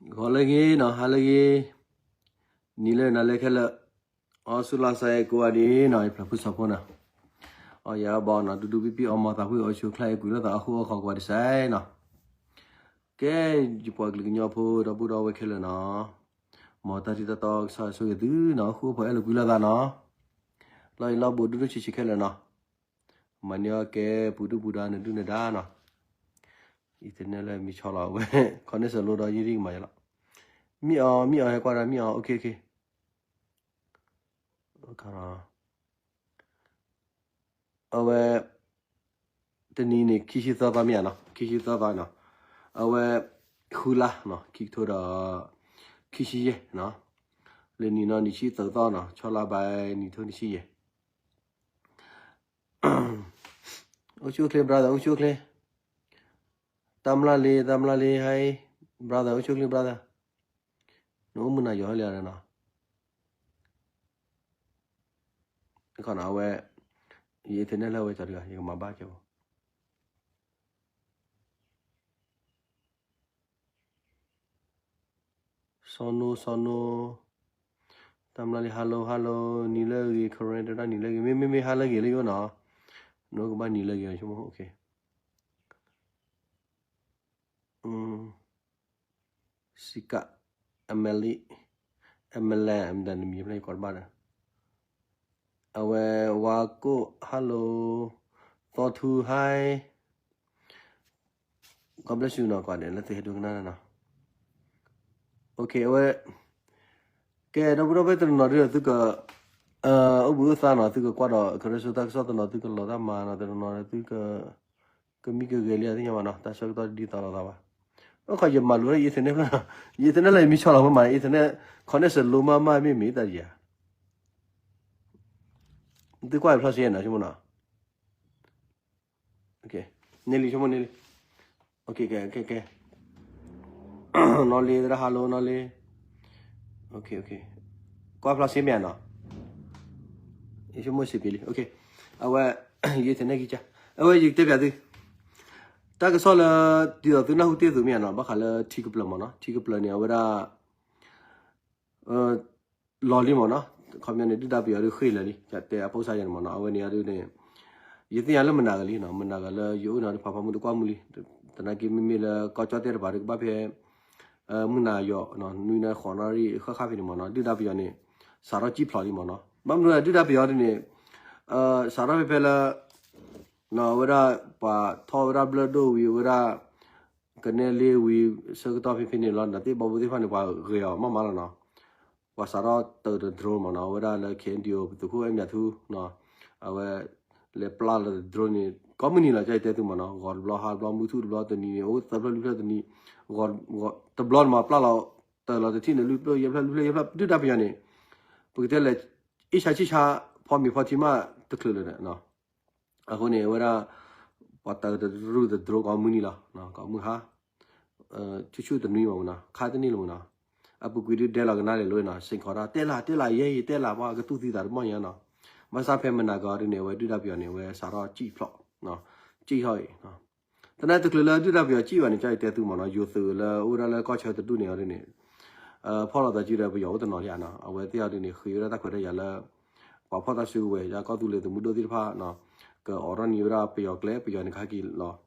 ဂီၤလၢအဂ့ၤနီၤ, ဟါလၢအဂ့ၤ, နံၤလၢနၤလၢခဲလၢာ်, အီစူလါစါအဲၣ်ကိးဂၤဒဲးနီၤ, ယဖျၢၣ်ဖိစီၤဖိနီၤ, အီယၤဘီနီၤ, ဒူဒူပံပံအီမၤသးဖှံအီၣ်ဆူၣ်အိၣ်ချါအဲၣ်ကွံလိာ်သးအဃိအဃီကိးဂၤဒဲးစဲနီၤ, ကဲ, ယပှၤကလုာ်ကညီဖိဒီပုၢ်ဒီဝဲၢ်ခဲလၢာ်နီၤ, မ်တၢ်ထံၣ်တၢ်တီကစၢ်ဆိၣ်ဂ့ၤသုနီၤ, ဃုအဖိအဲၣ်လိာ်ကွံလိာ်သးနီၤ, လီၢ်အံၤလီၢ်ဘူးဒိၣ်ဒိၣ်ဆံးဆံးခဲလၢာ်နီၤ မၤန့ၢ်အီၣ်ကဲပူၤဒုၣ်ပူၤဒါနဒုၣ်နဒါနီၤ, အံၤသန့ၣ်လၢမံဆီလီၤဝဲ, ခီန့ၣ်စၢၤလိဒီးယံၤဒံကမၤယလီၤ, မံအီၤ မံအီၤဟဲကွၢ်ဒီး မံအီၤ okay okay, အဝဲ, တနံၤန့ၣ် ခံဆံသၢသီမ့ၢ်ဧါနီၤ, ခံဆံသၢသီနီၤ, အဝဲ, ဃုလါနီၤ ခံကထိဒီး, ခံဆံယဲၢ်နီၤ, လၢနံၤနီၤ နံၤဆံသၢသီနီၤ ဆီလါဘဲ နံၤထိနံၤဆံယဲၢ် အိၣ်ဆူၣ်အိၣ်ချ့ brother အိၣ်ဆူၣ်အိၣ်ချ့, တၢ်မျၢ်လ့ တၢ်မျၢ်လ့ hi, brother အိၣ်ဆူၣ်အိၣ်ချ့ brother, နအိၣ်မုၢ်နၤယီၤဟဲလၢာ်နီၤ, အဝဲ, ယ internet လၢဝဲကီးတဂၤ ယကမၤဘၣ်ကဲဖိ စီၤနိ စီၤနိ, တၢ်မျၢ်လံ hello hello, နံၤလၢအဂ့ၤ Karen တဲဒၣ်နံၤလၢအဂ့ၤ, မ့မ့မ့ၢ်ဟါလၢအဂ့ၤလၢယအိၣ်နီၤ, နအိၣ်ကဘၣ်နံၤလၢအဂ့ၤ ဆိကမိၣ်, okay, စံကၣ်, Emily, Emily မတၤနမံၤဖျဲၣ်ယကိးတဘၣ်ဒီး, အဝဲ, ဝါကိၣ် hello, သီထူ hi, God bless you နီၤ ကွၢ်ဒဲးလၢသုဟဲဒိကနၣ်နီၤ, okay အဝဲ, ကဲ ဒီပုၢ်ဒီဝဲၢ်တနီၤနီၤဒုးသုက, အိၣ်ဘှံးအိၣ်သါနီၤ သုကကွၢ်ဒီး ကရၢစိတၢ်ကစီၣ်တနီၤ သုကလီၤတၢ်မၤနီၤ တနီၤနီၤသုက, ကမံကဂဲၤလံသ့ၣ်ညါဘၣ်နီၤ တၢ်ဆၢကတီၢ်ဒ်သိးလိာ်သးဘၣ်, အိၣ်ခီယမၤလိာ်လၢ internet ဖျၢၣ်, internet လၢယမံဆီလီၤမ့ၢ်မး internet, ခီန့ၣ်စၢၤလိမးမးမ့ၢ်မ့ၢ်တၢ်ဒံးဧါ, သုကွၢ်ဖျါစ့နီၤ ဆိကမိၣ်နီၤ န့ၢ်လံ ဆိကမိၣ်န့ၢ်လံ, ကဲ ကဲ နီၢ်လ့သရၣ် hello နီၢ်လ့, ကွၢ်ဖျါစ့မ့ၢ်ဧါနီၤ, ယဆိကမိၣ်စ့ပ့ၤလံ, အဝဲ, ယinternetကံကါ, အဝဲယကတဲပၠးသု, တၢ်ကစီၣ်လၢ, ဒ်သိးသုနၢ်ဟူတ့ၢ်သုမ့ၢ်ဧါနီၤ ဘၣ်ဃးလၢထံကပျၢၤမ့ၢ်နီၤ ထံကပျၢၤန့ၣ် အဝဲဒၣ် လီၤလံမ့ၢ်နီၤ, ခီပညီန့ၣ် ဒုၣ်ဒါပယီၤဒုးဃ့ၢ်လၢာ်လံ တဲအပိၢ်စါယဲန့ၣ်မ့ၢ်နီၤ အဝဲန့ၣ်အဒုးန့ၣ်, ယသ့ၣ်ညါလၢမနၤဂၤလံနီၤ မနၤဂၤလၢယအိၣ်နီၤဒုး ပှၤဖးမုၢ်တကွၢ်မုၢ်လံ, သနာ်က့မ့မ့ၢ်လၢကီၢ်ကၠီၣ်တဲၣ်တပၤဒုးကဘၣ်ဖဲ, မုၢ်နၤယီၤ, နွံနၣ်ရံၣ်ဃိးနၣ်ရံၣ်ဃၣ်ဃၣ်ဖဲန့ၣ်မ့ၢ်နီၤ ဒုၣ်ဒါပယီၤန့ၣ်, စးထီၣ်စံၣ်ဖျိးလံမ့ၢ်နီၤ ဘၣ်မနုၤဒုၣ်ဒါပယီၤဒုးန့ၣ်, စးထီၣ်ဖဲဖဲလၢ အဝဲဒၣ်, ပှၤထီၣ်ဝဲဒၣ်ဘျၢၣ်ဒိၣ်ဝံၤအဝဲဒၣ်, ကနဲလ့ဝံၤ, ဆၢကတီၢ်ဖဲဖဲန့ၣ်လီၤ နသ့ၣ်ဘီဖိသ့ၣ်တဖၣ်န့ၣ် ပှၤဂဲၤအီၤမးမးလီၤနီၤ, ပှၤစးထီၣ်တၢၤတဒြိမ့ၢ်နီၤ အဝဲဒၣ်လၢ KNDO ပသုးခိၣ်အဲၣ်မၠးထူ, အဝဲ, လဲၤပျၢ်လီၤတဒြိန့ၣ် ကိးမုၢ်နံၤလီၤ ကၠီတဲသုမ့ၢ်နီၤ ဂီၤတဘျီဟါတဘျီ မုၢ်ထူၣ်တဘျီ တနံၤန့ၣ် အိၣ်သၢဖျၢၣ်လွံၢ်ဖျၢၣ်တနံၤ, တဘျီန့ၣ်မးပျၢ်လီၤ, တၢၤလီၤတထံၣ်န့ၣ် လွံၢ်ဖျၢၣ်ယဲၢ်ဖျၢၣ်လွံၢ်ဖျၢၣ်ယဲၢ်ဖျၢၣ် ဒုၣ်ဒါပယီၤန့ၣ်, ပကတဲလဲၣ်, အ့ၣ်ဆါဆံၣ်ဆါ, ဖီမ့ၤဖီထံမးတချုးလၢၤဒီး အဃိန့ၣ် အဝဲဒၣ်, ပှၤတၢၤတရူၢ်တဒြိကိးမုၢ်နံၤလီၤ, ကိးမုၢ်ဟါ, ဆူၣ်ဆူၣ်တနွံမ့ၢ်နီၤ ခါတနံၣ်လၢမ့ၢ်နီၤ, အပူၤကွံာ်ဒုးဒဲလီၤကနါလဲၤလိၤနီၤ စ့ၢ်ကီးဒၣ် တဲလၢတဲလၢယဲယတဲလၢပှၤကတူၢ်သံသးတမီၢ်ညါနီၤ, ဘၣ်ဆၣ်ဖဲမနၤကီးဒုးန့ၣ် အဝဲဒုၣ်ဒါပယီၤန့ၣ် အဝဲစးထီၣ်စံၣ်ဖျိး, စံၣ်ထီၣ်အံၤ သနာ်တချုးလၢဒုၣ်ဒါပယီၤစံၣ်ဘၣ်န့ၣ် ကၠီယတဲသုမ့ၢ်နီၤ ယိၤသုးလၢအိၣ်ဝဲဒၣ်လၢကီၢ်ဆၢတဒူၣ်န့ၣ်အီၤဒ်န့ၣ်, ဖီၣ်လိာ်သးစုဒီးပယီၤအိၣ်တနီၤလံဧါနီၤ အဝဲသ့ၣ်အီၤဒ်န့ၣ် ဃ့ဝဲဒၣ်တၢ်ခွဲးတၢ်ယာ်လၢ, ပှၤဖီၣ်တၢ်စုကဝဲၤ ယကီၢ်သူလ့ၤသုးမုၢ်ဒိၣ်သ့ၣ်တဖၣ်, ကအိးထီၣ်န့ၢ်ဝဲဒၣ်ပယီၤကျဲ ပယီၤန့ၣ်ကဟဲက့ၤလီၤ,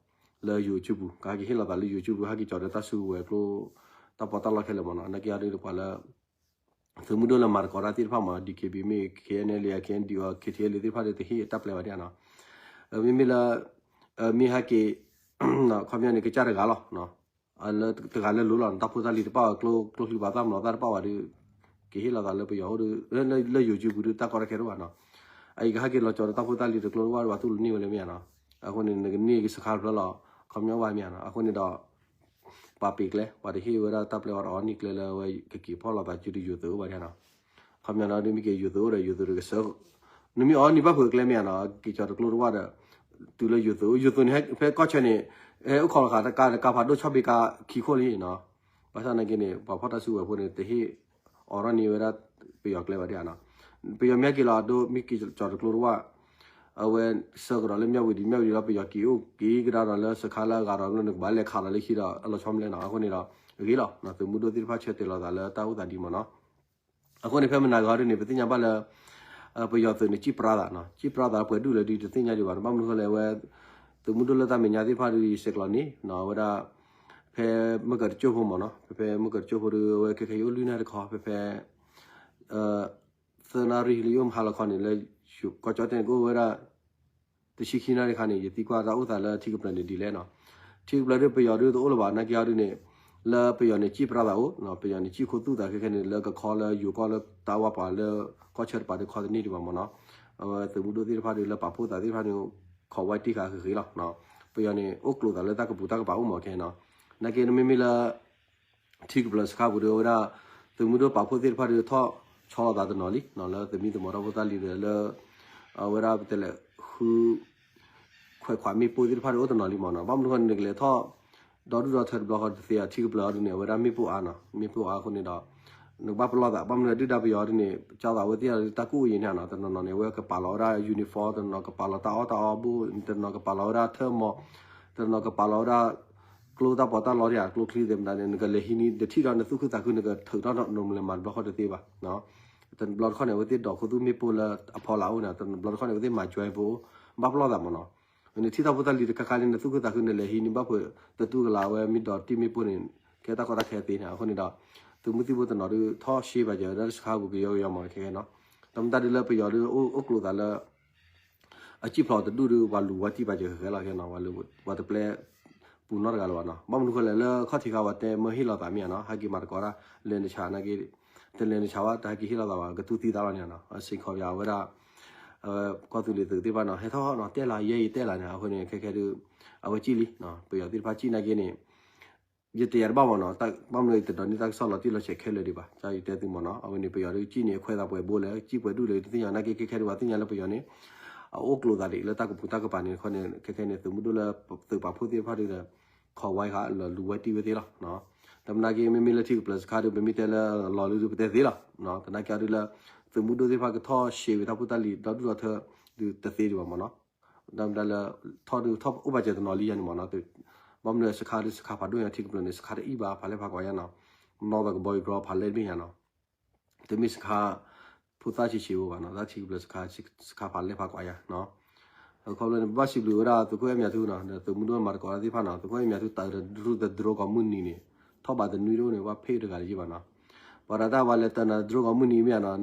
လၢ YouTube ပူၤ ကဟဲက့ၤဟ့ၣ်လီၤသးလၢ YouTube ပူၤ ဟဲက့ၤကၠီၤဒီးတၢ်စုကဝဲၤကျိ, တၢ်ပီးတၢ်လီခဲလၢာ်မ့ၢ်နီၤ နာ်က့အီၤဒ်ပှၤလၢ သုးမုၢ်ဒိၣ်လၢမၤသကိးတၢ်သ့ၣ်တဖၣ်မ့ၢ် DKBA မ့ၢ် KNLA KNDO KTLA သ့ၣ်တဖၣ်ဒီးတဟ့ၣ်တၢ်ပျဲဘၣ်ဒ်နီၤ, မ့မ့ၢ်လၢ, မ့ၢ်ဟဲက့ၤ, ခီပညီန့ၣ် ကစၢ်တဂၤလီၤ, လၢတဂၤလၢလိၤလီၤ တၢ်ဖိတၢ်လံၤတပာ်ဝဲ ကျိချံပာ်သၣ်မၤလီၤတၢ်တပာ်ဝဲဒီး, ကဟ့ၣ်လီၤသးလၢပယီၤအိၣ်ဒီး, လၢ YouTube ပူၤဒီး တၢ်ကီတၢ်ခဲတအိၣ်ဘၣ်နီၤ, အအံၤကဟဲက့ၤလီၤကၠီၤဒီးတၢ်ဖိတၢ်လံၤတကျိတဝၢ်ဒီး ပှၤတူၢ်လိာ်န့ၢ်ဝဲလၢမ့ၢ်နီၤ, အဃိန့ၣ် နကန့ၢ်က့ၤစခါတဖျၢၣ်လီၤ, ခီပညီဘၣ်မ့ၢ်နီၤ အဃိန့ၣ်ဒီး ပှၤပ့ၤကျဲ ပှၤတဟ့ၣ်ဝဲဒၣ်တၢ်ပျဲဝဲဒီးအီၤန့ၢ်ကျဲလၢအဝဲကက့ၤဖီၣ်လိာ်သးစုဒီးယိၤသုးအိၣ်ဘၣ်ဒ်နီၤ, ခီပညီနီၤ ဒ်မ့ၢ်က့ၤယိၤသုးအိၣ်ဒီးယိၤသုးဒီးကစၢၢ်, နမ့ၢ်အီၤန့ၢ်ဘၣ်ဖုးကျဲမ့ၢ်နီၤ က့ၤကၠီၤတကျိတဝၢ်ဒီး, တုၤလၢယိၤသုးအိၣ် ယိၤသုးန့ၣ် ဖဲကီၢ်ဆၢန့ၣ်, ဟဲအိၣ်ခိးလီၤဃာ်တကးတကးဖးဒိၣ်ဆီၣ်ဘ့ကါခံခိၣ်လံနီၤ, ဘၣ်ဆၣ်နာ်က့န့ၣ် ပှၤဖီၣ်တၢ်စုကဝဲၤဖိန့ၣ် တဟ့ၣ်, အီၤထီၣ်န့ၢ်ဝဲဒၣ်, ပယီၤကျဲဘၣ်ဒ်နီၤ, ပယီၤမ့ၢ်ဟဲက့ၤလီၤအဒိ မ့ၢ်က့ၤကၠီၤတကျိတဝၢ် အဝဲဆှၢကဒီးလၢမၠၣ်ဝတံၤ မၠၣ်ဝတံၤဒီး ပယီၤက့ၤအိၣ်က့ၤကဒါဒီးလၢစခါလၢအဂၤဒီး နကဘၣ်လဲၤခးဒီးလၢခံဒီး အလီၤဆီမလဲၣ်နီၤ. အဃိန့ၣ်ဒီး ဂ့ၤလီၤ သုးမုၢ်ဒိၣ်သ့ၣ်တဖၣ်ဆၢတဲာ်လီၤသးလၢတၢ်အိၣ်သးဒ်မ့ၢ်နီၤ. အဃိန့ၣ် ဖဲမနၤဂ့ၤဒ်န့ၣ် ပသ့ၣ်ညါဘၣ်လၢ ပယီၤသုးန့ၣ် စံၣ်ပြါသးနီၤ, စံၣ်ပြါသးပှဲၤဒူၣ်လဲၣ်ဒ်တသ့ၣ်ညါဒံးဘၣ်. ဘၣ်မနုၤဃိလဲၣ် အဝဲ သုးမုၢ်ဒိၣ်လၢတၢ်မဲာ်ညါသ့ၣ်တဖၣ်ဒီး ယဆဲးကျိးန့ၣ်နီၤ အဝဲဒၣ် ဖဲမ့ၢ်ကတကၠိၢ်ဖိမ့ၢ်နီၤ, ဖဲဖဲမ့ၢ်ကတကၠိၢ်ဖိဒီး အဝဲခဲခဲအံၤအိၣ်လွံၢ်နၣ်ရံၣ်တခီ ဖဲဖဲ သၢနၣ်ရံၣ်လၢယအိၣ်မဟါလီၤခီန့ၣ် လၢကီၢ်ကၠီၣ်တဲၣ်န့ၣ် ကအိၣ်ဝဲဒၣ် တဆံခံနၣ်ရံၣ်ခါန့ၣ် ယသံကွၢ်တၢ်အိၣ်သးလၢထံကပျၢၤန့ၣ်ဒ်လဲၣ်နီၤ. ထံကပျၢၤဒီးပယီၤဒီးတအိၣ်လၢၤဘၣ် နာ်က့အီၤဒ်န့ၣ် လၢပယီၤန့ၣ် စံၣ်ပြါသးအိၣ်, ပယီၤန့ၣ် စံၣ်ခိၣ်သူၣ်သးခဲခဲန့ၣ် လၢကခီလၢယိၤကီၢ်လၢတၢ်ဝါပှၤလၢကီၢ်ဆၢတပၤဒီးခီတန့ၢ်ဒံးဘၣ်မ့ၢ်နီၤ. အဝဲသုးမုၢ်ဒိၣ်သ့ၣ်တဖၣ်ဒီးလၢပာ်ဖှိၣ်သးသ့ၣ်တဖၣ်န့ၣ် ခိးဝဲတံၢ်ဃာ်ဃ့ဃ့လီၤ. ပယီၤန့ၣ် အိၣ်ကျိၤသးလၢတၢ်ကပူၤတၢ်ကပၤအိၣ်မ့ၢ်ခဲနီၤ. နာ်က့နမ့မ့ၢ်လၢ ထံကပျၢၤစခါပူၤဒီး အဝဲဒၣ် သုးမုၢ်ဒိၣ်ပာ်ဖှိၣ်သ့ၣ်တဖၣ်ဒီး ထီၣ်ဆီလီၤသးတနီၤလံ လၢသုးမံသမိးတၢ်ဖိတၢ်လံၤဒီးလၢ အဝဲဒၣ်ပတဲလဲၣ် ဃု ခွဲးခွးမ့ၣ်ပိၢ်သ့ၣ်တဖၣ်ဒီးအိၣ်တနီၤလံမ့ၢ်နီၤ. ဘၣ်မနုၤဃိန့ၣ် နကလဲၤထီၣ် ဒီဒူၣ်ဒီထၢတဘျီဃီတသ့အီၤ ထံကပျၢၤအီၤဒ်န့ၣ် အဝဲဒၣ်မ့ၣ်ပိၢ်အါနီၤ, မ့ၣ်ပိၢ်အါအဃိန့ၣ်ဒီး နကဘၣ်ပလီၢ်သး ဘၣ်မနုၤဒုၣ်ဒါပယီၤဒ်န့ၣ် ကၢသးဝဲသ့ၣ်အီၤတၢ်ကူၣ်အံၤန့ၣ်နီၤ, တနီၤနီၤန့ၣ် အဝဲကပာ်လီၤဝဲဒၣ် uniform တနီၤကပာ်လီၤတၢ်အီၣ်တၢ်အီဘိၣ် တနီၤကပာ်လီၤဝဲဒၣ်ထၢၣ်မီၤ တနီၤကပာ်လီၤဝဲဒၣ် ကျိတၢ်ပီးတၢ်လီတယၤ ကျိချံသ့ၣ်မတၤန့ၣ် နကလဲၤဟံးန့ၢ် တထံၣ်ဒီးနသူၣ်ခုသးခု နကထုးထီၣ်နလဲၤမၤတဘျီဃီတသ့ဘၣ်. တဘျီတခီန့ၣ် အဝဲသ့ၣ်ဒိးခူသူၣ်မ့ၣ်ပိၢ်လၢအဖီလာ်အိၣ်န့ၣ် တဘျီတခီန့ၣ် အဝဲသ့ၣ်မၤ join ဖိ ဘၣ်ပလီၢ်သးမ့ၢ်နီၤ. နထံၣ်တၢ်ဖိတၢ်လံၤတခါခါန့ၣ် နသူၣ်ခုသးခု နလဲၤဟံးန့ၢ်ဘၣ်ဖုး တတူၢ်ကလာ်ဝဲ မ့ၢ်ဒိးတံၢ်မ့ၣ်ပိၢ်န့ၣ် ကဲတၢ်ကီတၢ်ခဲသ့န့ၣ် အဃိန့ၣ်ဒီး သုးမုၢ်သံၣ်ဘိတနီၤဒီး ထီၣ်ရှဲဘၣ်ကၢၤဒၣ်တစခါပူၤကယီကယီမ့ၢ်ခဲခဲနီၤ. တမတၤဒုလၢပယီၤဒီး အိၣ်ကျိၤသးလၢ အစံၣ်ဖျိးတဒူၣ်ဒီး ပှၤလူၤဝဲတံၢ်ပာ်စၢၤဃဲဃဲလီၤခဲနီၤ, ပှၤလူၤ ပှၤတပျဲပူၤနီတဂၤလၢၤဘၣ်နီၤ. ဘၣ်မနုၤဃိလဲၣ် လၢခီၣ်ထံးခါပှၤတဲမၢဟ့ၣ်လီၤသးမ့ၢ်ဧါနီၤ, ဟဲက့ၤမၤသကိးတၢ် လဲၤနဆးနာ်က့ တလဲၤနဆးဘၣ် တဟဲက့ၤဟ့ၣ်လီၤသးဘၣ် ကတူၢ်သံသးလီၤန့ၣ်နီၤ. စ့ၢ်ကီးပှၤဝဲဒၣ် ကီၢ်သူလ့ၤသုးသ့ၣ်တဖၣ်နီၤ ဟဲထီၣ်နီၤ တဲလၢယဲယတဲလၢန့ၣ် အဃိန့ၣ် ခဲခဲဒုး အဝဲစံၣ်လံ ပယီၤသ့ၣ်တဖၣ်စံၣ်နာ်က့န့ၣ် ယတယၤတဘၣ်မ့ၢ်နီၤ, ဘၣ်မနုၤယတဒိးန့ၢ်တၢ်ကစီၣ်လီၤတံၢ်လီၤဆဲးခဲလၢာ်ဒံးဘၣ်, ယတဲသုမ့ၢ်နီၤ, အဝဲန့ၣ် ပယီၤဒုးစံၣ်န့ၣ် အခွဲးသးပှဲၤဘိလဲၣ် စံၣ်ပှဲၤဒူၣ်လဲၣ် တသ့ၣ်ညါနာ်က့ ခဲခဲဒုး ပှၤသ့ၣ်ညါလၢပယီၤန့ၣ် အအိၣ်ကျိၤသးဒံးလၢတၢ်ကပူၤတၢ်ကပၤန့ၣ် ခီန့ၣ် ခဲခဲန့ၣ် သုးမုၢ်ဒိၣ်လၢသုးပာ်ဖှိၣ်သ့ၣ်တဖၣ်ဒုးဒီး ခိးဝဲဃာ်လၢလူၤဝဲတံၢ်ဝဲသ့လီၤ. တမနၤက့ မ့မ့ၢ်လၢထံကပျၢၤစခါဒုး ပမ့ၢ်တဲလၢလီၤလၢဒုးပတဲသ့လီၤ. တနာ်က့အီၤဒုးလၢ သုးမုၢ်ဒိၣ်သ့ၣ်တဖၣ်ကထီၣ်ရှဲဝံၤတၢ်ဖိတၢ်လံၤ ဒီဒူၣ်ဒီထၢဒုးတသ့ဒံးဘၣ်မ့ၢ်နီၤ. ဒီးမတၤလၢ ထီၣ်ဒုးထီၣ်အိၣ်ဘၣ်စၢၤတနီၤလံယၤန့ၣ်မ့ၢ်နီၤ, ဘၣ်မနုၤစခါဒုးစခါဖးဒိၣ်ညါထံကပျၢၤန့ၣ် စခါတအံၣ်ဘၣ် ဖးလဲၢ်ဖးကွၢ်ယါနီၤ, နီၢ်သးကဘီယူၤကြီဖးလဲၢ်တဘ့ၣ်ညါနီၤ, တမ့ၢ်စခါ ဖိသၣ်ဆံးဆံးဖိဘၣ်နီၤ, တၢ်ထံကပျၢၤစခါ စခါဖးလဲၢ်ဖးကွၢ်ယါနီၤ. ခီဖျိန့ၣ် ပဘၣ်စံးဘျုးဝဲဒၣ်သုးခိၣ်အဲၣ်မၠးထူနီၤ, ဒီးသုးမုၢ်ဒိၣ်မၤသကိးတၢ်သ့ၣ်တဖၣ်နီၤ, သုးခိၣ်အဲၣ်မၠးထူတၢ်တရူၢ်တဒြိကီၢ်မုၢ်နံၤန့ၣ် ထီၣ်ဘးတနွံတအိၣ်န့ၣ် ဘၣ်ဖဲတဂၤလၢၤဘၣ်နီၤ. ပှၤဒီးတၢ်ဝဲလဲၤတၢ်နၤတဒြိကီၢ်မုၢ်နံၤမ့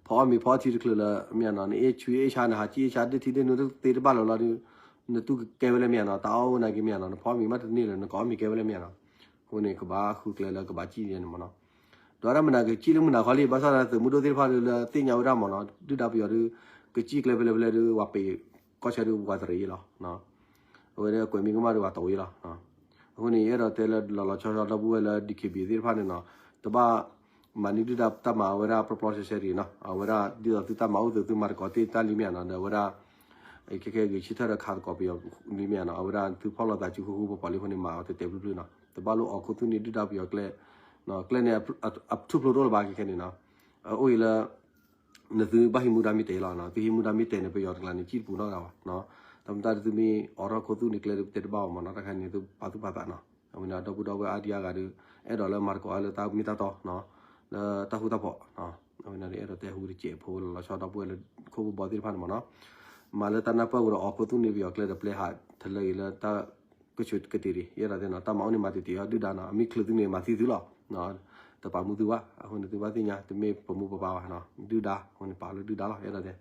ၢ်ဧါနီၤ, န ဖီအီၣ်မ့ၤဖီအီထံတချုးလၢ မ့ၢ်ဧါနီၤ, နအ့ၣ်ဆူအ့ၣ်ဆါ နဟးကံၣ်အ့ၣ်ဆါဒ့ၣ်ထံဒ့ၣ်နူတသ့တဘၣ်လီၤလီၤဒီး နတူၢ်ကဲဝဲလၢမ့ၢ်ဧါနီၤ, တၢ်အီၣ်အိၣ်နာ်က့မ့ၢ်ဧါနီၤ, နဖီအီၣ်မ့ၤမးတန့ၢ်လၢၤ နကအီၣ်မ့ၤကဲဝဲလၢမ့ၢ်ဧါနီၤ. အဃိန့ၣ် ကဘၣ်ဃုကျဲလၢကဘၣ်စံၣ်န့ၣ်မ့ၢ်နီၤ. ဒီးတၢ်မနုၤကစံၣ်လၢမနုၤဃီလံ, ဘၣ်ဆၣ်ဒီးသုးမုၢ်ဒိၣ်သ့ၣ်တဖၣ်ဒီးလၢသ့ၣ်ညါဝဲဒၣ်မ့ၢ်နီၤ, ဒုၣ်ဒါပယီၤဒီး ကစံၣ်ကျဲဖဲလဲၣ်ဖဲလဲၣ်ဒီး ပှၤပ့ၤကီၢ်ဆၢဒီးပှၤတရံးလီၤ. အဝဲဒၣ်ကွဲးမံၤကမၣ်ဒီးပှၤတဝံၤလီၤ. အဃိန့ၣ် ယအဲၣ်ဒိးတဲလၢလီၤလီၤဆီဆီဒီပုၢ်ဝဲၢ်လၢ ဒီခ့ဘံၣ် သ့ၣ်တဖၣ်န့ၣ်နီၤ, တဘၣ်မၤန့ၢ်ဒုၣ်ဒါတၢ်မၤဝဲဒၣ်ပျီပျီဆှဲဆှဲတဂ့ၤနီၤ, အဝဲဒၣ်ဒ်သိးသုတၢ်မၤအိၣ်သုးသုမၤသကိးတ့ၢ်တၢ်လံမ့ၢ်ဧါနီၤ, ဒီးအဝဲဒၣ် ခဲခဲဂ့ၤဆၢထၢၣ်ဒီးခးသကိးပယီၤလံမ့ၢ်ဧါနီၤ, အဝဲဒၣ်သုဖီၣ်လိာ်သးစုဃူဃူဖိးဖိးလံအဃိန့ၣ် မၤအီၤတဲာ်တဲာ်ဖျုးဖျုးနီၤ, တဘၣ်လိၣ်အီၤခိၣ်သူၣ်န့ၣ်ဒုၣ်ဒါပယီၤကျဲ, ကျဲန့ၣ် အထူၣ်ဖျိးတအိၣ်လၢၤဘၣ်ခဲခဲန့ၣ်နီၤ, အအိၣ်အံၤလၢ နသုဘၣ်ဟံးမူဒါမ့ၢ်တဲာ်လီၤနီၤ, သုဟံးမူဒါမ့ၢ်တဲာ်န့ၣ် ပယီၤတကျါန့ၣ် စံၣ်တပူၤနီတဂၤဘၣ်နီၤ, တၢ်မတၤဒုးသုမ့ၢ်အိးထီၣ်ခိၣ်သူၣ်န့ၣ်ကျဲဒုးပတဲတဘၣ်ဘၣ်မ့ၢ်နီၤ, တၢ်ခါန့ၣ် သုပာ်သူၣ်ပာ်သးနီၤ, အဝဲန့ၣ်ဒီပုၢ်ဒီဝဲၢ်အါဒံအါဂၤဒီး အဲၣ်ဒိးလၢမၤသကိးလၢတၢ်မ့ၢ်တၢ်တီနီၤ, လၢတၢ်ဃူတၢ်ဖိး, အဝဲန့ၣ်ဒီးအဲၣ်ဒိးတဲဟူတစဲးဖိလီၤလီၤဆီဒီပုၢ်ဝဲၢ်လၢခိၣ်ဖိဘီသ့ၣ်တဖၣ်န့ၣ်မ့ၢ်နီၤ, မၤလၢတၢ်နၢ်ပၢၢ်ပူၤဒီးအီၤခိၣ်သူၣ်န့ၣ်ပယီၤကျဲဒီးပျဲဟးထလၢအံၤလၢတၢ် ကဆူးကတ့ၤဒံး, ယအဲၣ်ဒိးတဲနီၤ, တၢ်မၤအိၣ်န့ၣ်မၤတ့ၢ်တ့ၢ်အီၤဒုၣ်ဒါနီၤ, အမ့ၢ်ချုးသုန့ၣ်မၤသံသုလီၤ, တပာ်မူသုဘၣ်, အဃိန့ၣ်သုဘၣ်သ့ၣ်ညါ, တမ့ၢ်ပမူပပၢ်ဘၣ်, ဒုၣ်ဒါ, အဃိန့ၣ်ပာ်လၢဒုၣ်ဒါလီၤ, ယအဲၣ်ဒိးတဲ,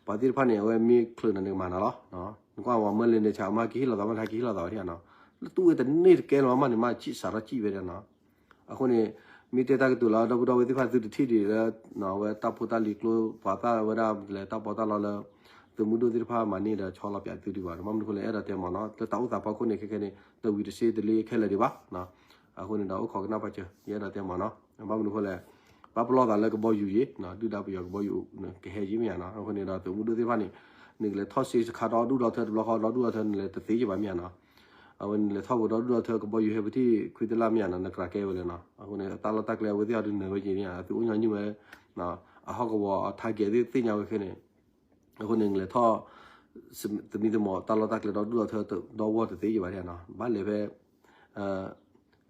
ပှၤသ့ၣ်တဖၣ်န့ၣ် အဝဲမ့ၢ်ချုးနၤန့ၣ်ကမၤနၤလီၤ, နကွၢ်ဝဲမၢလဲၤနဆးမးကဟ့ၣ်လီၤသးမး နဟဲကဟ့ၣ်လီၤသးဝဲဒၣ်နီၤ, လၢတူၢ်ဝဲတန့ၢ်တကဲလီၤမးန့ၣ်မး စံၣ်စးထီၣ်စံၣ်ဝဲဒၣ်နီၤ အဃိန့ၣ် မ့ၢ်တဲတၢ်ကတိၤလၢဒီပုၢ်ဒီဝဲၢ်သ့ၣ်တဖၣ်သုတထံၣ်ဒံးလၢ အဝဲတၢ်ဖိတၢ်လံၤကျိ ပှၤသၣ်ဝဲဒၣ်လဲၤတၢ်ပီးတၢ်လီလၢ သုးမုၢ်ဒိၣ်သ့ၣ်တဖၣ်မၤန့ၢ်ဒီးဆီလီၤပၠးသုဒံးဘၣ်, ဘၣ်မနုၤအဃိလဲၣ် အဲၣ်ဒိးတဲမ့ၢ်နီၤ, လၢတၢ်အိၣ်သးဖီခိၣ်န့ၣ် ခဲခဲန့ၣ် တဝံၤတစ့တလ့ခဲလၢာ်ဒံးဘၣ်, အဃိန့ၣ်ဒီးအိၣ်ခိးကနၣ်ပာ်စၢၤ ယအဲၣ်ဒိးတဲမ့ၢ်နီၤ, ဘၣ်မနုၤအဃိလဲၣ် ဘၣ်ပလီၢ်သးလၢကဘီယူၤယံၤ, ဒုၣ်ဒါပယီၤကဘီယူၤ ကဟဲယံၤမ့ၢ်ဧါနီၤ, အဃိန့ၣ်ဒီးသုးမုၢ်ဒိၣ်သ့ၣ်တဖၣ်န့ၣ် နကလဲၤထီၣ်စ့စခါဒီဒူၣ်ဒီထၢတဘျီဃီ ဒီဒူၣ်ဒီထၢနလဲၤတသ့ယံၤဘၣ်မ့ၢ်ဧါနီၤ, အဝဲနလဲၤထီၣ်ပူၤဒီဒူၣ်ဒီထၢကဘီယူၤဟဲပထံၣ်ခွံတလၢ်မ့ၢ်ဧါနီၤ နကြၤကဲဝဲလဲၣ်နီၤ, အဃိန့ၣ် တၢ်လီၢ်တၢ်ကျဲအဝဲသ့ၣ်အီၤဒုးနၢၤဝဲက့ၤန့ၣ် သုအိၣ်ညီနုၢ်ဝဲ အဟီၣ်ကဝီၤအ target သ့ၣ်ညါဝဲခဲန့ၣ် အဃိန့ၣ် လဲၤထီၣ် သမံသမိးတၢ်လီၢ်တၢ်ကျဲဒီဒူၣ်ဒီထၢဒီဝီၢ်တသ့ယဘၣ်နီၤ, ဘၣ်လဲၤဖဲ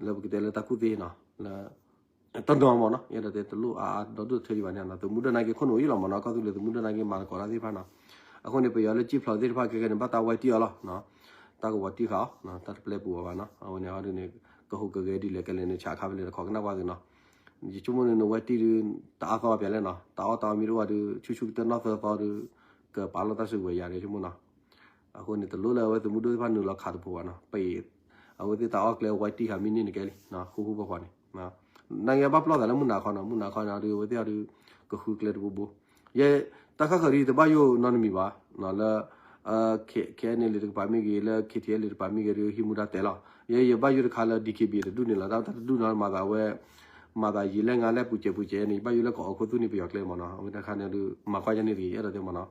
လၢပကတဲလၢတၢ်ကူၣ်သ့နီၤ, လၢ တနီၤမ့ၢ်နီၤ, ယအဲၣ်ဒိးတဲတလိၣ်အါအါဒီဒူၣ်ဒီထၢယဘၣ်န့ၣ်နီၤ, သမူဒၢနာ်က့ခိၣ်နူာ်ယံလီၤမ့ၢ်နီၤ, ကီၢ်သူလ့ၤသမူဒၢနာ်က့မၤသကိးတၢ်သ့ၣ်တဖၣ်နီၤ. အဃိန့ၣ် ပယီၤလၢကံၣ်ဖျိးသ့ၣ်တဖၣ်ခဲကဲန့ၣ် ဘၣ်တၢ်ဝဲတံၢ်အီၤလီၤ, တၢ်ကဝီၤတံၢ်ဃာ်အီၤ, တၢ်တပျဲပူၤအီၤဘၣ်နီၤ. အဝဲန့ၣ်ဟီဒုန့ၣ် ကဟူးကဂဲၤဒ်လဲၣ်ကလဲၣ်န့ၣ် ဆးခါဖဲလဲၣ်တခီကနၣ်ကွၢ်သုနီၤ. ယဆိကမိၣ်န့ၣ် နဝဲတံၢ်ဒုး တအါသီပၠးလဲၣ်နီၤ, တၢ်အီၣ်တၢ်အီမ့ၢ်တအိၣ်ဘၣ်ဒုး ဆူၣ်ဆူၣ်ကတၢၢ်နီၢ်သၢသီဒုး ကပာ်လီၤတၢ်စုကဝဲၤယၤဒီးဆိကမိၣ်နီၤ. အဃိန့ၣ် တလိၣ်လၢအဝဲသမူဒိၣ်သ့ၣ်တဖၣ်နုာ်လီၤခးတဖိးဘၣ်နီၤ, ပအံၤ အဝဲသ့ၣ်တၢ်အီၣ်ကျဲဝဲတံၢ်ဃာ်မ့ၢ်န့ၢ်နကဲလံ, ဃူဃူဖိးဖိးန့ၣ် နာ်က့ဘၣ်ပလီၢ်သးလၢမုၢ်နၤခီနီၤ, မုၢ်နၤခီန့ၣ်ဒုး အဝဲသ့ၣ်အီၤဒုး ကဃုကျဲတဘိဘိ, ယဲ တၢ်ခါဃၢၤဒ်တဘၣ်ယိၣ်နီတမံၤဘၣ်, လၢ ခဲအံၤန့ၣ်လံတကပၤမ့ၢ်ဂ့ၤ, လၢ ခဲအံၤန့ၣ်လံတကပၤမ့ၢ်ဂ့ၤ ဒုးဟံးမူဒါတဲလီၤ. ယဲယဘၣ်ယိၣ်တခါလၢ DKBA တဒူၣ်န့ၣ်လီၤ, တၢ်တဒူၣ်နီၤ မၤသးဝဲ မၤသးယံာ်လဲၢ်ငါလဲၢ်ပူၤစဲးပူၤစဲးန့ၣ် ယဘၣ်ယိၣ်လၢကအိးခိၣ်သူန့ၣ် ပယီၤကျဲမ့ၢ်နီၤ, အဝဲတခါန့ၣ်ဒုး မၤကွၢ်ယၤန့ၣ်တဂ့ၤ ယအဲၣ်ဒိးတဲမ့ၢ်နီၤ,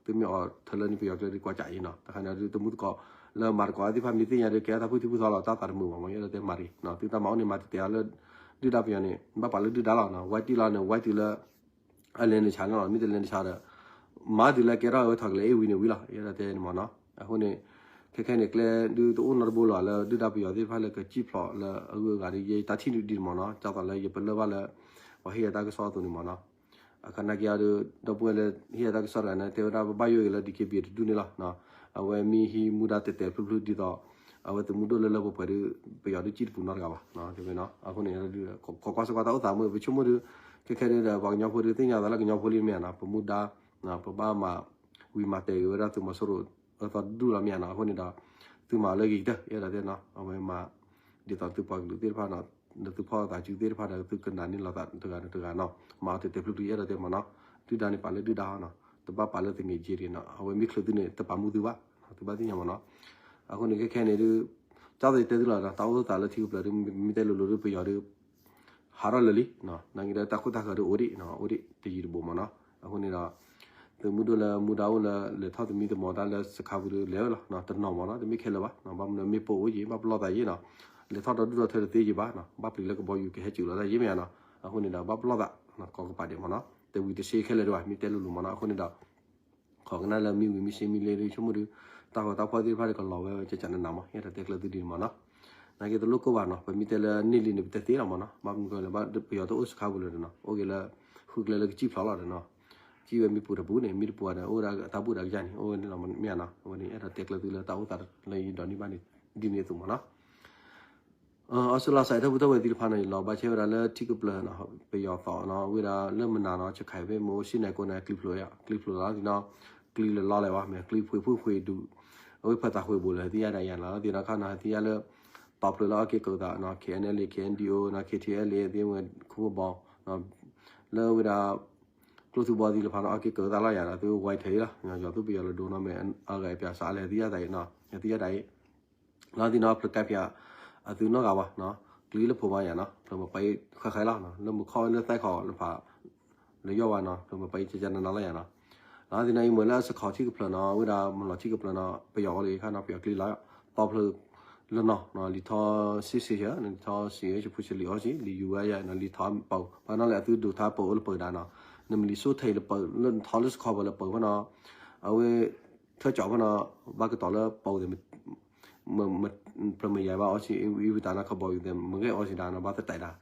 သုမ့ၢ်အိးထၢလၢန့ၣ် ပယီၤကျဲဒုးကွၢ်ကးအံၤနီၤ, တခါန့ၣ်ဒုး တမူသကိး လၢမၤသကိးသ့ၣ်တဖၣ်မ့ၢ်သ့ၣ်ညါဒုး ကဲထီၣ်တၢ်ဖုၣ်ထံဖုၣ်သီလီၤ, တၢ်သးတမုာ်ဘၣ်မ့ၢ် ယအဲၣ်ဒိးတဲမၤတဂ့ၤ, သုတၢ်မၤအိၣ်န့ၣ် မၤတတဲအီၤလၢ ဒုၣ်ဒါပယီၤန့ၣ် ဘၣ်ပာ်လၢဒုၣ်ဒါလီၤ, ဝဲတံၢ်လီၤန့ၣ် ဝဲတံၢ်လၢ အလဲၤနဆးန့ၣ်လီၤ, မ့ၢ်တလဲၤနဆးဒီး မၤတုၤလၢကဲထီၣ်ဝဲထီၣ်ကလဲၤအ့ၣ်ဝံၤန့ၣ်ဝံၤလီၤ, ယအဲၣ်ဒိးတဲန့ၣ်မ့ၢ်နီၤ. အဃိန့ၣ် ခဲခဲန့ၣ်ကျဲဒုးတအိၣ်နီတဘိလီၤ လၢဒုၣ်ဒါပယီၤသ့ၣ်တဖၣ်လၢကစံၣ်ဖျိးလၢအဂုၤအဂၤဒ်ယဲတၢ်ထံၣ်ဒ်န့ၣ်မ့ၢ်နီၤ, ဒ်သိးလၢယပလၢၢ်ဘၣ်လၢ ပှၤဟ့ၣ်ယၤတၢ်ကစီၣ်အသိးန့ၣ်မ့ၢ်နီၤ. အခါနာ်က့အီၤဒုး ဒီပုၢ်ဝဲၢ်လၢဟ့ၣ်ယၤတၢ်ကစီၣ်တဂၤန့ၣ် တဲဝဲဒၣ်ပဘၣ်ယိၣ်ဂ့ၤလၢ DKBA တဒူၣ်န့ၣ်လီၤ, အဝဲမ့ၢ်ဟံးမူဒါတဲာ်တဲာ်ဖျုးဖျုးဒ်သိး အဝဲသမူဒိၣ်လၢလၢပှဲၤပှဲၤဒုး ပယီၤဒုးစံၣ်တပူၤနီတဂၤဘၣ်, အဃိန့ၣ် ခိးကွၢ်စ့ၢ်ကီးတၢ်အိၣ်သးမ့ၢ် ပဆိကမိၣ်ဒုး ခဲခဲဒုးဒီး ပှၤကညီဖိဒုးသ့ၣ်ညါသးလၢကညီဖိလံမ့ၢ်ဧါနီၤ, ပမူဒါ ပဘၣ်မၤဝံၤမၤတဲာ်ဂ့ၤဝဲဒၣ်သုးမီၤစိရိၤအသီတဒူၣ်လီၤမ့ၢ်ဧါနီၤ, အဃိန့ၣ်ဒီး သုမၤလၢဂ့ၤကတၢၢ် ယအဲၣ်ဒိးတဲနီၤ, အဝဲမၤ ဒ်သိးသုပှၤကလုာ်သ့ၣ်တဖၣ်နီၤ, ဒီးသုဖီၣ်သးစုသ့ၣ်တဖၣ်ဒီး သုကနၣ်န့ၢ်လိာ်သးတဂၤဒီးတဂၤနီၤ, မၤအီၤတဲာ်တဲာ်ဖျုးဖျုး ယအဲၣ်ဒိးတဲမ့ၢ်နီၤ, ဒုၣ်ဒါန့ၣ်ပာ်လၢဒုၣ်ဒါနီၤ, တဘၣ်ပာ်လၢသင့ၤက့ၤဒံးနီၤ, အဝဲမ့ၢ်ချုးသုန့ၣ် တပာ်မူသုဘၣ်, သုဘၣ်သ့ၣ်ညါမ့ၢ်နီၤ. အဃိန့ၣ်ခဲခဲန့ၣ်ဒုး ကၢ်သိးယတဲသုလီၤဒီး တၢ်အိၣ်သးလၢထံကပျၢၤဒုး မ့ၢ်တဲလိၤလိၤဒုး ပယီၤဒုး ဟးထီၣ်လၢာ်လံ, နာ်က့ဒီးတၢ်ခိၣ်တၢ်ဃၢၤဒုးအိၣ်ဒံး အိၣ်ဒံးတယံၤတဘူးမ့ၢ်နီၤ. အဃိန့ၣ်ဒီး သုးမုၢ်ဒိၣ်လၢမူဒါအိၣ်လၢလဲၤထီၣ်သမံသမိးတၢ်လၢစခါပူၤဒုးလဲၤဝဲလီၤ, တနီၤမ့ၢ်နီၤ, တမ့ၢ်ခဲလၢာ်ဘၣ်, ဘၣ်မနုၤမ့ၢ်ပိာ်အိၣ်ယံၤ ဘၣ်ပလီၢ်သးယံၤနီၤ, လဲၤထီၣ်ဒီဒူၣ်ဒီထၢတသ့ယံၤဘၣ်, ဘၣ်ပျံၤလၢကဘီယူၤကဟဲစူၤလီၤတၢ်ယံၤမ့ၢ်ဧါနီၤ. အဃိန့ၣ်ဒီး ဘၣ်ပလီၢ်သး ကိးကပၤဒဲးမ့ၢ်နီၤ, တဝံၤတစ့ခဲလၢာ်ဒံးဘၣ် မ့ၢ်တဲလိၤလိၤမ့ၢ်နီၤ. အဃိန့ၣ်ဒီး ခိးကနၣ်လၢမံဝံၤမံစ့မံလ့ဒုး ဆိကမိၣ်ဒုး တၢ်ဂီၤတၢ်ဖီၣ်သ့ၣ်တဖၣ်ဒုးကလီၤဝဲကကနးနးမ့ၢ် ယအဲၣ်ဒိးတဲကျၢၤသုဒ်န့ၣ်မ့ၢ်နီၤ. နာ်က့တလိၣ်ကိၢ်ဘၣ်နီၤ, ပမ့ၢ်တဲလၢန့ၢ်လံန့ၣ် ပတဲသ့လီၤမ့ၢ်နီၤ, ဘၣ်မနုၤလၢပယီၤတအိၣ်စခါပူၤလၢၤဒီးနီၤ, အိၣ်က့ၤလၢ ဃုကျဲလၢကစံၣ်ဖျိးလီၤဒီးနီၤ, စံၣ်ဝဲမ့ၢ်ပူၤတပူၤန့ၣ် မ့ၢ်တပူၤဒီး အိၣ်ဝဲဒၣ်တၢ်ဘူၣ်တၢ်ကယၢ်န့ၣ် အိၣ်ဝဲန့ၣ်လီၤမ့ၢ်ဧါနီၤ. အဝဲန့ၣ် ယအဲၣ်ဒိးတဲကျၢၤသုလၢတၢ်အိၣ်သးလၢယဒိးန့ၢ်ဘၣ်န့ၣ် ဒ်န့ၣ်အသိးမ့ၢ်နီၤ. အီစထြ့လယါစးထီၣ်ပူၤထီၣ်ဝဲသ့ၣ်တဖၣ်န့ၣ် လီၤဘၣ်ဆဲးဝဲဒၣ်လၢထံကပျၢၤနီၤ, ပယီၤသီနီၤ, ဝဲဒၣ်လၢမနၤနီၤ, ဆခးဖဲမ့ၢ်အိၣ်စ့ၢ်န့ၣ်ကိးန့ၣ် ကျံဖျိးယါ, ကျံဖျိးလီၤဒ်နီၤ, ကျံလၢလီလဲၣ်ဘၣ်, မ့ၢ်ကျံဖှ့ၣ်ဖှ့ၣ်ဖှ့ၣ်ဒူး, အဝဲဖၢသးဃ့ဘိးလၢဟသံယါဒၣ်ယါနီၤ, သ့ၣ်နီၤခါနီၤ ဟသံယါလၢ တီၤဖျိးလၢအီၣ်က့ၤကၢၤသးနီၤ, ခ့ၣ်အဲၣ်လ့ၣ်, ခ့ၣ်အဲၣ်ဒံၣ်အိနီၤ, ခ့ၣ်ထံၣ်အဲၣ်လ့ၣ်, သ့ၣ်ဝဲခူဘီ, လၢဝဲဒၣ် ကျိၣ်ထူဘီသ့ၣ်တဖၣ်နီၤ အီၣ်က့ၤကၢၤသးလီၤယါဒီး သုဝဲထဲအံၤလီၤ, ယီၤသူပယီၤလၢဒိနီၤ မ့ၢ်အဂၤအပျးစးလဲၣ် ဟသံယါသးအံၤနီၤ, ဟသံယါဒၣ်အံၤ လီၤသ့ၣ်နီၤ ဖျၢၣ်ကါဖၠး အသုနီတဂၤဘၣ်နီၤ, ကျံလၢဖိမးယါနီၤ, ဖျၢၣ်မပှၤအံၤဃဲဃဲလီၤ, လၢမူခီၣ်လၢသဲခီၣ်လၢဖး လၢယီၢ်ဝါနီၤ, ဖျၢၣ်မပှၤအံၤကကနနလီၤယါနီၤ, လီၤသ့ၣ်နီၤအံၤမ့ၢ်လၢအစခီထံကပျၢၤနီၤ, ဝဲဒၣ်မလီၤထံကပျၢၤနီၤ, ပယီၤအိၣ်လံခါနီၤ, ပယီၤကျံလီၤ, တီၤဖျၢၣ်လၢနီၤ, လံာ်ထီၣ်စ့စ့ၢ်, လံာ်ထီၣ်စ့ၢ် ဆံဖိဆံလံအီၣ်စ့ၢ်, လံာ်ယူၤဝဲယါနီၤ, လံာ်ထီၣ်ပၢၤ, ဘၣ်နီၤလၢအသုဒိးထါပၢၤအိၣ်လၢပၢၤဒၣ်နီၤ, နမ့ၢ်လံာ်စိထံးလၢပၢၤ လၢထီၣ်လၢစခီပၢၤလၢပၢၤဖဲနီၤ, အဝဲ ထၢကၠီဖဲနီၤ, ဘၣ်ကတီၤလၢပၢၤသ့ၣ် ဖျၢၣ်မယါဘၣ်အီၣ်စ့ၢ် အံဝံတၢ်နီၤ, ခီဘီယူၤသ့ၣ် မ့ၢ်ဂ့ၢ်အီၣ်စ့ၢ်ဒၣ်နီၤ, ဘၣ်သတးဒၣ်,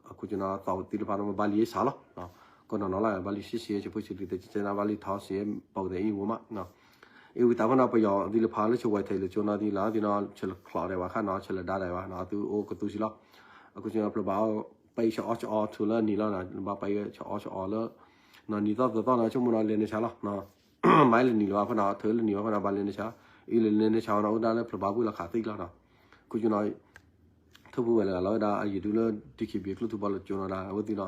အခိၣ်ကနီၤသီသ့ၣ်တဖၣ်နီၤ မ့ၢ်ဘၣ်လံစှၤလီၤ, ကနီၤနီၤလီၤ ဘၣ်လံစ့စ့ၢ် ဆံဖိဆံလံ သ့ၣ်ကကန ဘၣ်လံထီၣ်စ့ၢ် ပၢၤသ့ၣ်အံၤဝဲမး, အံဝံတၢ်ဖဲနီၤ ပယီၤသ့ၣ်တဖၣ်လၢဆၢဝဲထဲးလၢကၠိနီၤသ့ၣ်လီၤသ့ၣ်နီၤ ဆၢလၢချီးဒဲးဝဲခါနီၤ ဆၢလၢဒါဒဲးဝဲနီၤ အသုအိၣ်ကသူစ့ၢ်လီၤ, အခိၣ်ကနီၤဖျၢၣ်ဘၣ်အီၣ် ပှၤအံၤဆၢအီၣ်ဆၢအီထူလၢနံၤလီၤ, ဘၣ်ပှၤအံၤဆၢအီၣ်ဆၢအီလၢ နီၤနံၤသီသၢသီနီၤ ဆိကမိၣ်နီၤ လဲၤနဆါလီၤ မၤလၢနံၤလၢၤဘၣ်ဖဲနီၤ ထုးလၢနံၤဘၣ်ဖဲနီၤ ဘၣ်လဲၤနဆါ, အံၤလၢလဲၤနဆါဝဲနီၤ အိၣ်ဒၣ်လၢဖျၢၣ်ဘၣ်ဘှ့ၣ်လီၤခးသံလီၤနီၤ, ခိၣ်ကနီၤ ထူၣ်ဖှိၣ်ဝဲလၢလီၤဝဲဒၣ် အယံာ်ဒုလၢ DKBA ကျိၣ်ထူဘီလၢကၠိနီၤဒၣ် အဝဲသ့ၣ်နီၤ,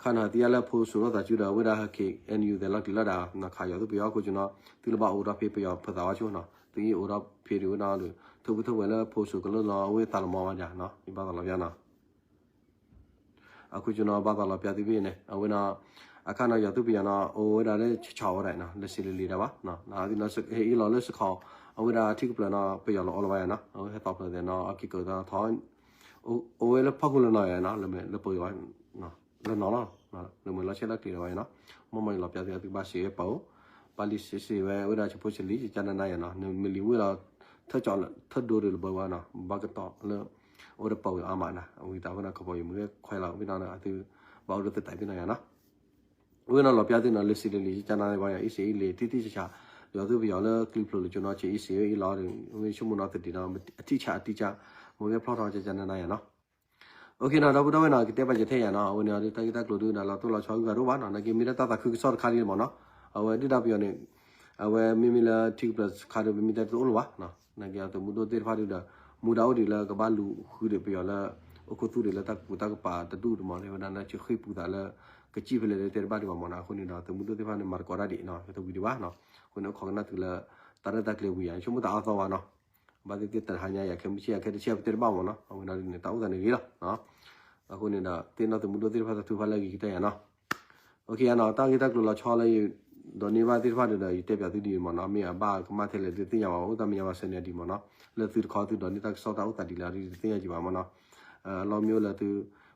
ခါနီၤ သံယါလၢဖိစိၤလိာ်သးစုဒီး အဝဲဒၣ်ဟဲက့ၤ အဲၣ်ယူၤ သဲးလီၤက့ၤလီၤဒၣ် နီၤခးယီၤသူပယီၤခိၣ်ကနီၤ, သုလၢဘၣ်အိၣ်ဒီးဖဲပယီၤဖၢသးဝါဆိနီၤ, သုအံၤအိၣ်ဒီးဖဲဒံးဝဲနီၤ, ထူၣ်ဖှိၣ်ထူၣ်ဝဲလၢဖိစိၤကလိလီၤ အဝဲသးလီၤမီၤဝဲဒၣ်နီၤ ယဘၣ်သးလီၤပျါနီၤ အခိၣ်ကနီၤဘၣ်သးလီၤပျါသုဘ့ၣ်န့ၣ် အဝဲနီၤ, အခါနီၤ ယီၤသူပယီၤနီၤ အိၣ်ဝဲဒၣ်လၢဆှီဝဲဒၣ်နီၤ လၢစံးလံၤလံၤဒၣ်ဘၣ်, ဟဲအံၤလီၤလၢစခီ, အဝဲဒၣ်ထံကပျၢၤနီၤ ပယီၤလီၤအီလီၤဝဲနီၤ အဝဲဟဲသီဖျၢၣ်သဲးနီၤ အက့ၤကၢၤသးထီၣ်, အိၣ်ဝဲလၢဖီခိၣ်လၢနီၤနီၤ လၢပှၤဝဲ လၢနီၤလီၤ, လၢမ့ၢ်လီၤဆဲးလီၤကျဲၤဝဲနီၤ, မ့ၢ်မ့ၢ်ယလီၤပျါသုသုကဘၣ်စံးပၢၤအိၣ်, ပှၤလံၤစ့ၢ်စ့ၢ်ဝဲ ဝဲဒၣ်ဆၢဖိဆံးလံ ကကနနယၤနီၤ နမ့ၢ်လံၤဝ့ၢ်လီၤ ထၢကၠီလၢ ထၢဒိတလၢၤဘၣ်ဝဲနီၤ ဘၣ်ကတီၢ်လၢ အိၣ်ဒီးပှၤဝံၤအါမးနီၤ အဝံၤတၢ်ဝဲဒၣ်ကပီၤယံၤမ့ၢ်ဂ့ၤ ခွဲးလီၤဝံၤနီၤ အသု ဘၣ်အိၣ်ဒီးသတးဖဲနီၤယၤနီၤ ဝဲနီၤလီၤပျၢ်သုနီၤ လၢစံးလၢလံၤ ကကနနယၤ အံၣ်စ့ၢ်အံၣ်လ့ၤ ထံထံဆးဆး ယွၤသုပယီၤလၢကျံဖျိးလၢကၠိနီၤ ဆံးအံၣ်စ့ၢ်အံၣ်လီၤ ဝဲဆိကမိၣ်နီၤသဒံးနီၤ အထံဆးအတံဆး မ့ၢ်ဂ့ၤဖျီထီၣ်ကကနနယၤနီၤ OKနီၤ ဒီပုၢ်ဒီဝဲၢ်နီၤ ကတဲပာ်စၢၤထဲယၤနီၤ အဝဲန့ၣ်ဒီးတၢ်ဂ့ၢ်တၢ်ကျိၤဒုးဒီးလီၤတိၢ်လီၤဆီဂုၤဂၤတအိၣ်ဘၣ်နီၤ နာ်က့မ့ၢ်ဒၣ်တၢ်သးခုကစီၣ်တခါလံမ့ၢ်နီၤ အဝဲဒုၣ်ဒါပယီၤန့ၣ် အဝဲမ့မ့ၢ်လၢထံကပျၢၤတခါဒီး ပမ့ၢ်တဲတအိၣ်လၢၤဘၣ်နီၤ နာ်က့သုးမုၢ်ဒိၣ်သ့ၣ်တဖၣ်ဒုးဒီး မူဒါအိၣ်ဒံးလၢကဘၣ်လူၤဃုဒံးပယီၤလၢ အိၣ်ခိၣ်သူၣ်ဒံးလၢတၢ်ကူတၢ်ကပၤတဒူၣ်တမံၤန့ၣ် ဝဲဒၣ်လၢဆၢဃံၢ်ပူၤသးလၢ ကစံၣ်ဖဲလဲၣ်တဲတဘၣ်ဒံးဘၣ်မ့ၢ်နီၤ အဃိန့ၣ်ဒီး သုးမုၢ်ဒိၣ်သ့ၣ်တဖၣ်န့ၣ် မၤသကိးတၢ်ဒံးနီၤ ကတဝံၤဒံးဘၣ်နီၤ အဃိန့ၣ် အိၣ်ခိးကနၣ်သုလၢ တၢ်ရဲၣ်တၢ်ကျဲၤဝံၤယၤ ဆိကမိၣ်တၢ်အါသီဘၣ်နီၤ ဘၣ်သ့ၣ်သ့ၣ်တဟါညါယၤ ခဲမုၢ်ဆ့ၣ်ယၤ ခဲတဆ့ၣ်ပတဲတဘၣ်မ့ၢ်နီၤ အဝဲဒၣ်န့ၣ် တၢ်အိၣ်သးန့ၣ်ဂ့ၤလီၤ အဃိန့ၣ်ဒီး သ့ၣ်နီၣ်သုးမုၢ်ဒိၣ်သ့ၣ်တဖၣ်တၢ်ထုကဖၣ်လၢအဂ့ၤကတၢၢ်ယၤနီၤ OK ယၤနီၤ တၢ်ဂ့ၢ်တၢ်ကျိၤလီၤဆီလၢယ ဒိးန့ၢ်ဘၣ်သ့ၣ်တဖၣ်ဒီး ယတဲပၠးသုဒ်အံၤမ့ၢ်နီၤ မ့ၢ်အဘၣ်ကမၣ်ထဲလဲၣ်ဒုးသ့ၣ်ညါဘၣ် အိၣ်တၢ်မဲာ်ညါဘၣ်ဆၢန့ၣ်ဒ်မ့ၢ်နီၤ လၢသုတခီသုဒိးန့ၢ်တၢ်ကစီၣ်တၢ်အိၣ်သးဒ်လဲၣ်ဒ်တသ့ၣ်ညါကံဘၣ်မ့ၢ်နီၤ လီမ့ၢ်အိၣ်လၢသု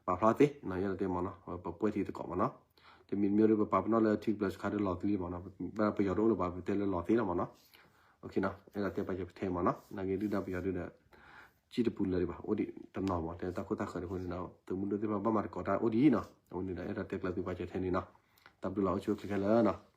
ပာ်ဖျါသ့နီၤ ယဲဒၣ်တဲမ့ၢ်နီၤ ပကွဲးထံသကိးမ့ၢ်နီၤ တမံၤတမံၤဒီးပပာ်ပနီၣ်လၢထံကပျၢၤစခါဒီးလီၤသလံမ့ၢ်နီၤ ပယီၤတအိၣ်လၢၤဘၣ် ပတဲလၢလီၤသ့လီၤမ့ၢ်နီၤ OK နီၤ အဲၣ်ဒိးတဲပာ်စၢၤပထဲမ့ၢ်နီၤ နာ်က့ဒုၣ်ဒါပယီၤဒုးဒီး စံၣ်တပူၤလၢၤဒံးဘၣ် အိၣ်ဒံးတနီၤမ့ၢ် တဲတၢ်ခိၣ်တၢ်ဃၢၤတဖၣ်န့ၣ်ဒီး သုးမုၢ်ဒိၣ်သ့ၣ်တဖၣ်ဘၣ်မၤသကိးတၢ်အိၣ်ဒံးနီၤ အဝဲန့ၣ်ဒီး အဲၣ်ဒိးတဲကျၢၤသုပာ်စၢၤထဲန့ၣ်နီၤ တၢ်ဘျုးလီၤ အိၣ်ဆူၣ်အိၣ်ချ့ခဲလၢာ်နီၤ